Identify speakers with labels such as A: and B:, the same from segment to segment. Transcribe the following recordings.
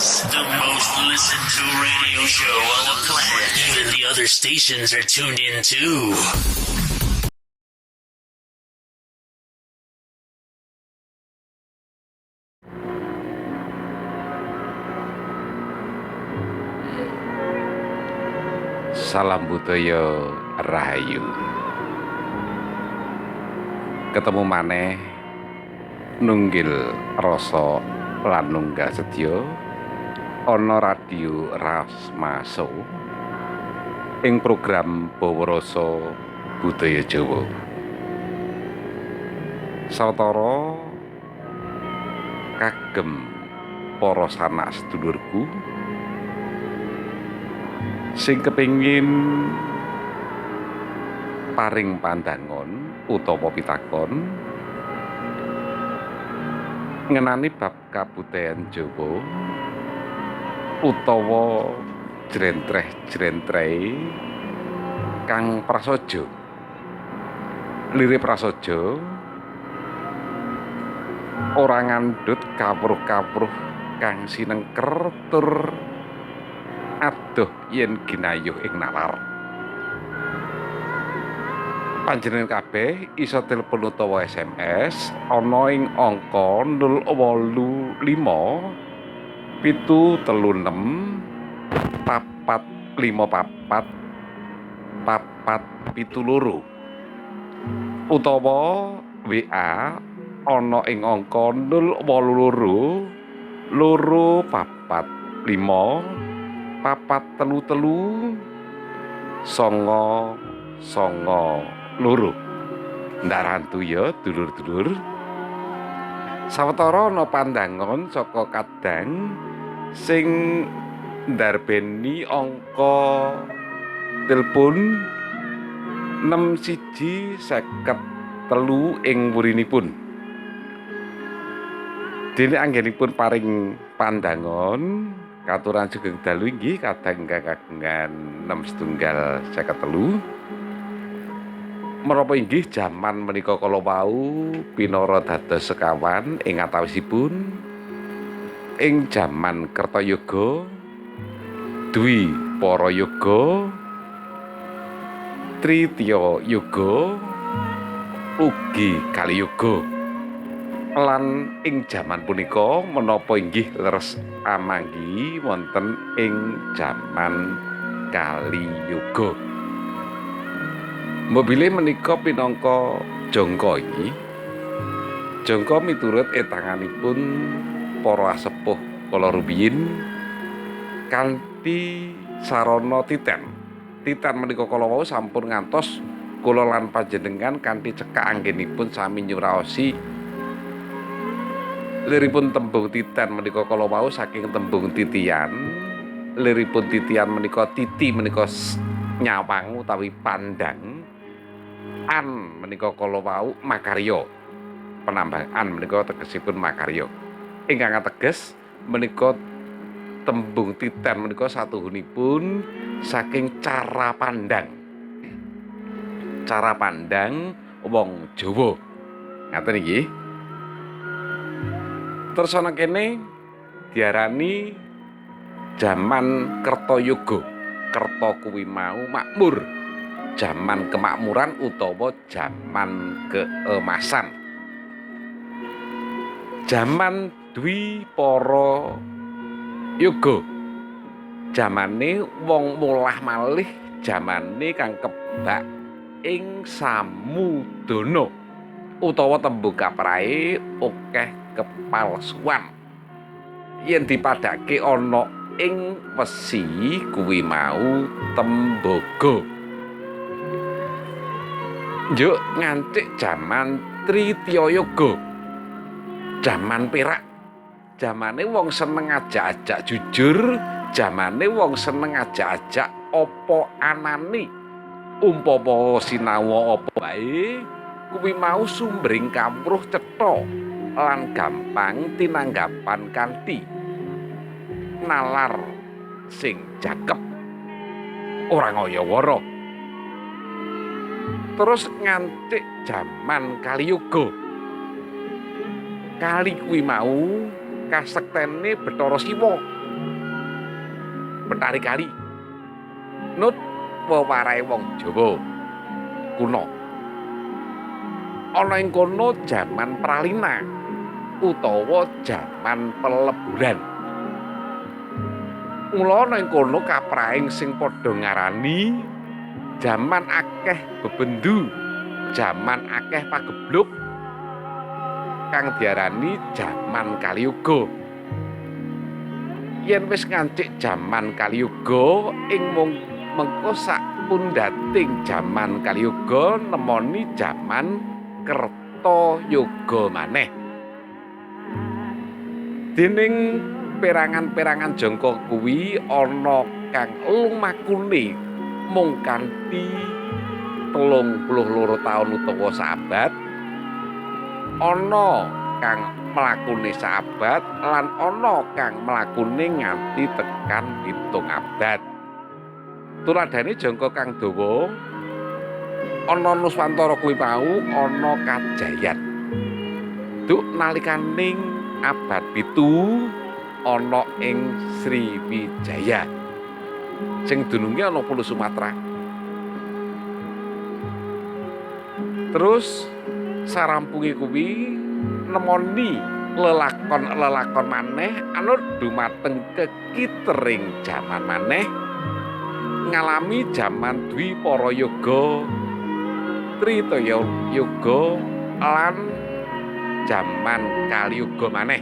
A: is the most listened to radio show on the planet. Even the other stations are tuned in too.
B: Salam budaya rahayu. Ketemu maneh nunggil rasa lan nunggal sedya ana radio Rasmaso ing program Bawa Rasa Budaya Jawa. Sawetara kagem para sanak sedulurku sing kepengin paring pandangon utawa pitakon ngenani bab kabudayan Jawa utawa jlentreh-jlentrehe kang prasaja. Lire prasaja ora ngandhut kawruh-kawruh kang sinengker tur adoh yen ginayuh ing nalar. Panjenengan kabeh iso telepon utawa SMS ana ing angka 085 736 454 472 utawa WA ana ing angka 082 245 433 992. Ndak rantu ya dulur-dulur. Sawetara ana pandangon saka kadang sing ndarbeni angka telepon 6153 ing wurinipun. Dene anggenipun paring pandangon katuran sugeng dalu inggih kadang ingkang kagungan 6153. Menapa inggih jaman menika kala wau pinara dados sekawan ing antawisipun ing jaman Kertayoga, Dwi Parayoga, Tritiya Yoga, ugi Kaliyoga. Lan ing jaman punika menapa inggih leres amanggi wonten ing jaman Kaliyoga. Mobile menika pinangka jangka iki. Jangka miturut etanganipun para asepuh kala rumiyin kanthi sarana titen. Titen menika kala wau sampun ngantos kula lan panjenengan kanthi cekak anggenipun sami nyuraosi liripun tembung titen menika kala wau saking tembung titian. Liripun titian menika titi menika nyawang utawi pandang. An menika kala wau makarya. Penambahan menika tegesipun makarya. Ingkang ateges menika tembung titen menika satuhunipun saking cara pandang. Cara pandang wong Jawa. Ngaten iki. Terus ana kene diarani jaman Kertayoga. Kerta kuwi mau makmur. Jaman kemakmuran utawa jaman keemasan. Jaman Dwi Para Yoga. Jamane wong molah malih, jamane kang kebak ing samudana utawa tembung kaprahe akeh kepalsuan. Yen dipadhake ana ing wesi kuwi mau tembaga. Njuk ngancik jaman Tritiya Yoga. Jaman perak. Jamane wong seneng ajak-ajak jujur, jamane wong seneng ajak-ajak apa anane. Umpama sinau apa wae, kuwi mau sumbering kawruh cetha lan gampang tinanggapan kanthi nalar sing jakep ora ngaya-wara. Terus ngancik jaman Kaliyoga. Kali kuwi mau kasektene Bathara Siwa. Betari Kali. Nut wewarahe wong Jawa kuno. Ana ing kono jaman pralina utawa jaman peleburan. Mula ana ing kono kaprahing sing padha ngarani jaman akeh bebendu, jaman akeh pagebluk kang diarani jaman Kaliyuga. Yen wis ngancik jaman Kaliyuga ing mengko sakpundhating jaman Kaliyuga nemoni jaman Kertayuga maneh. Dening perangan-perangan jangka kuwi ana kang lumakune mung kanthi 32 taun utawa saabad, ana kang mlakune saabad lan ana kang mlakune nganti tekan 7 abad. Tuladhane jangka kang dawa ana Nuswantara kuwi mau ana kajayan. Duk nalikaning abad 7 ana ing Sriwijaya sing dununge ana Pulo Sumatera. Terus sarampunge kuwi nemoni lelakon-lelakon maneh anut dumateng kekitering jaman maneh, ngalami jaman Dwi Parayoga, Tritaya Yoga lan jaman Kaliyuga maneh.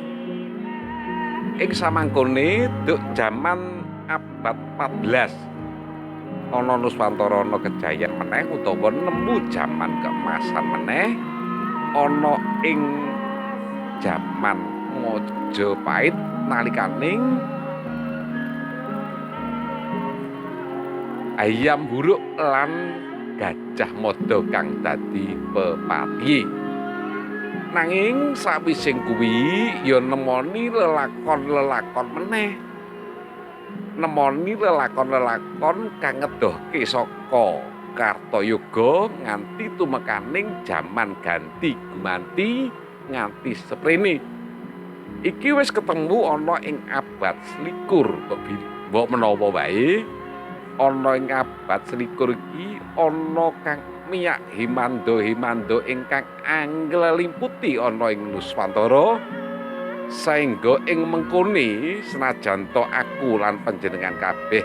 B: Ing samangkone duk jaman abad 14 ana Nuswantara ana kejayan meneh utawa nemu jaman keemasan meneh ana ing jaman Majapahit nalikaning Hayam Wuruk lan Gajah Mada kang dadi pepati. Nanging sawising kuwi ya nemoni lelakon-lelakon meneh. Nemoni lelakon-lelakon kang ngedohke saka Kartayuga nganti tumekaning jaman ganti gumanti nganti seprene. Iki wis ketemu ana ing abad 21. Mbok menawa wae ana ing abad 21 iki ana kang miyak himando-himando ingkang anglelimputi ana ing Nuswantara, saengga ing mengkone senajan to aku lan panjenengan kabeh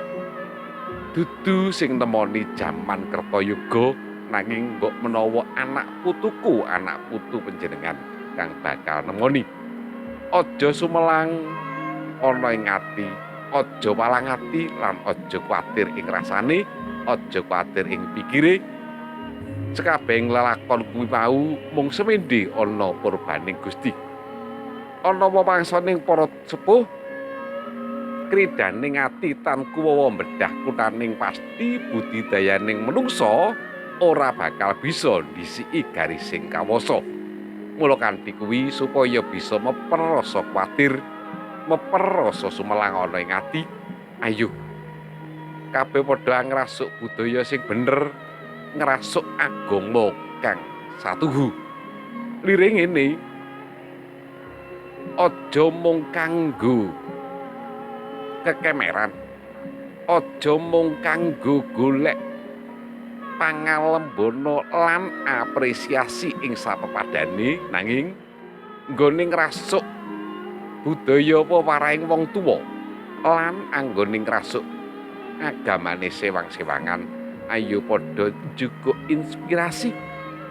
B: dudu sing nemoni jaman Kertayuga, nanging mbok menawa anak putuku, anak putu panjenengan kang bakal nemoni. Aja sumelang ana ing ati, aja walang ati lan aja kuwatir ing rasane, aja kuwatir ing pikire. Sekabehing lelakon kuwi mau mung semendhe ana purbaning Gusti. Ana wewangsaning para sepuh kridaning ati tan kuwawa bedah kuthaning pasti budidayaning menungsa ora bakal bisa ndhisiki garising kawasa. Mula kanthi kuwi supaya bisa meper rasa kuwatir, meper rasa sumelang ana ing ati, ayo kabeh padha ngrasuk budaya sing bener, ngrasuk agama kang satuhu. Lire ngene, aja mung kanggo kekemeran, aja mung kanggo golek pangalembono lan apresiasi ing sapepadane, nanging nggone ngrasuk budaya wewarahing wong tuwa lan anggone ngrasuk agamane sewang-sewangan. Ayo padha njukuk inspirasi,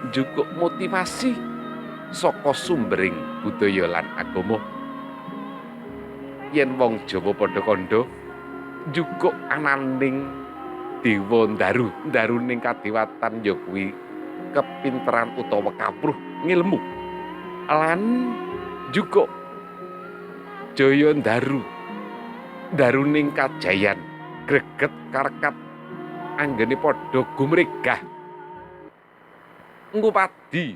B: njukuk motivasi saka sumbering budaya lan agama. Yen wong Jawa padha kandha njukuk ananing dewa ndaru, ndaruning kadewatan ya kuwi kepinteran utawa kawruh ngilmu, lan njukuk jaya ndaru, ndaruning kajayan, greget karkat anggene padha gumregah ngupadi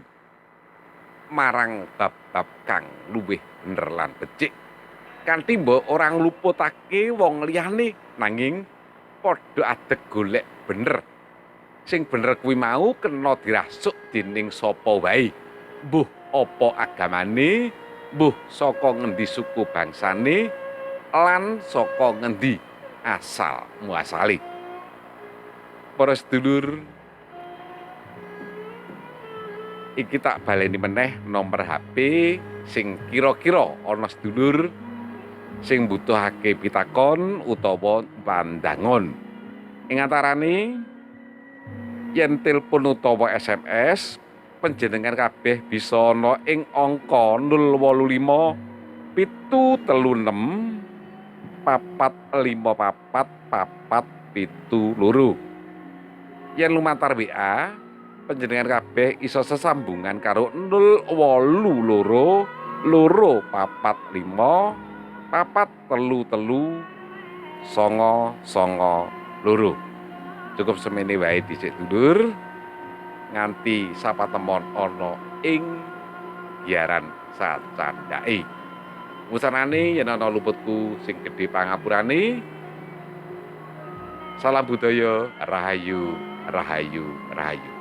B: marang bab-bab kang luwih bener lan becik, kanthi mbok ora ngluputake wong liyane, nanging padha adeg golek bener. Sing bener kuwi mau kena dirasuk dening sapa wae, mbuh apa agamane, mbuh saka ngendi suku bangsane, lan saka ngendi asal muasale. Para sedulur, iki tak baleni meneh nomor HP sing kira-kira ana sedulur sing mbutuhake pitakon utawa pandangon. Ing antarane yen telepon utawa SMS panjenengan kabeh bisa ana ing angka 085 736 454 472. Yen lumantar WA panjenengan kabeh iso sesambungan karo 082 245 433 992. Cukup semene wae dhisik dulur, nganti sapatemon ana ing giaran sacandhake. Wusanane yen ana luputku sing gedhe pangapurane. Salam budaya, rahayu, rahayu, rahayu.